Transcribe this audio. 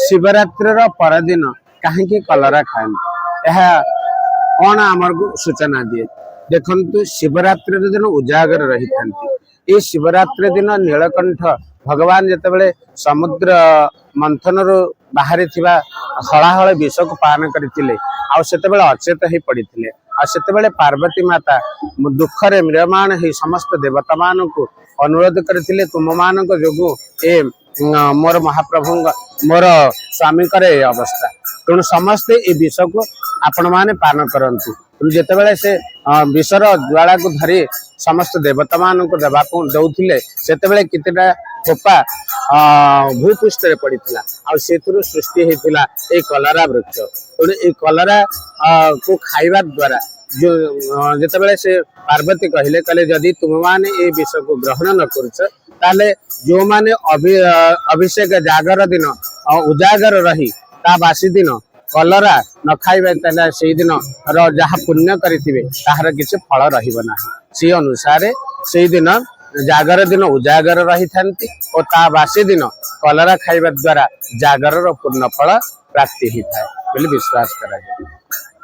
ଶିବରାତ୍ରିର ପରଦିନ କାହିଁକି କଲରା ଖାଆନ୍ତି, ଏହା କଣ ଆମକୁ ସୂଚନା ଦିଏ? ଦେଖନ୍ତୁ, ଶିବରାତ୍ରିର ଦିନ ଉଜାଗର ରହିଥାନ୍ତି। ଏଇ ଶିବରାତ୍ରି ଦିନ ନୀଳକଣ୍ଠ ଭଗବାନ ଯେତେବେଳେ ସମୁଦ୍ର ମନ୍ଥନରୁ ବାହାରିଥିବା ହଳାହଳ ବିଷକୁ ପାନ କରିଥିଲେ ଆଉ ସେତେବେଳେ ଅଚେତ ହେଇ ପଡ଼ିଥିଲେ, ଆଉ ସେତେବେଳେ ପାର୍ବତୀ ମାତା ଦୁଃଖରେ ମ୍ରିୟମାଣ ହେଇ ସମସ୍ତ ଦେବତାମାନଙ୍କୁ ଅନୁରୋଧ କରିଥିଲେ, ତୁମମାନଙ୍କ ଯୋଗୁଁ ଏ ମୋର ମହାପ୍ରଭୁଙ୍କ, ମୋର ସ୍ୱାମୀଙ୍କର ଏ ଅବସ୍ଥା, ତେଣୁ ସମସ୍ତେ ଏ ବିଷକୁ ଆପଣମାନେ ପାନ କରନ୍ତୁ। ତେଣୁ ଯେତେବେଳେ ସେ ବିଷର ଜ୍ୱାଳାକୁ ଧରି ସମସ୍ତ ଦେବତାମାନଙ୍କୁ ଦେବାକୁ ଦଉଥିଲେ, ସେତେବେଳେ କେତେଟା ଠୋପା ଭୂପୃଷ୍ଠରେ ପଡ଼ିଥିଲା ଆଉ ସେଥିରୁ ସୃଷ୍ଟି ହେଇଥିଲା ଏଇ କଲରା ବୃକ୍ଷ। ତେଣୁ ଏଇ କଲରା କୁ ଖାଇବା ଦ୍ୱାରା ଯୋଉ ଯେତେବେଳେ ସେ ପାର୍ବତୀ କହିଲେ, ଯଦି ତୁମେମାନେ ଏଇ ବିଷକୁ ଗ୍ରହଣ ନ କରୁଛ, ତାହେଲେ ଯେଉଁମାନେ ଅଭିଷେକ ଜାଗର ଦିନ ଉଜାଗର ରହି ତା ବାସି ଦିନ କଲରା ନ ଖାଇବେ, ତାହେଲେ ସେଇଦିନ ର ଯାହା ପୁଣ୍ୟ କରିଥିବେ ତାହାର କିଛି ଫଳ ରହିବ ନାହିଁ। ସେଇ ଅନୁସାରେ ସେଇଦିନ ଜାଗର ଦିନ ଉଜାଗର ରହିଥାନ୍ତି ଓ ତା ବାସି ଦିନ କଲରା ଖାଇବା ଦ୍ୱାରା ଜାଗରର ପୂର୍ଣ୍ଣ ଫଳ ପ୍ରାପ୍ତି ହେଇଥାଏ ବୋଲି ବିଶ୍ୱାସ କରାଯାଏ।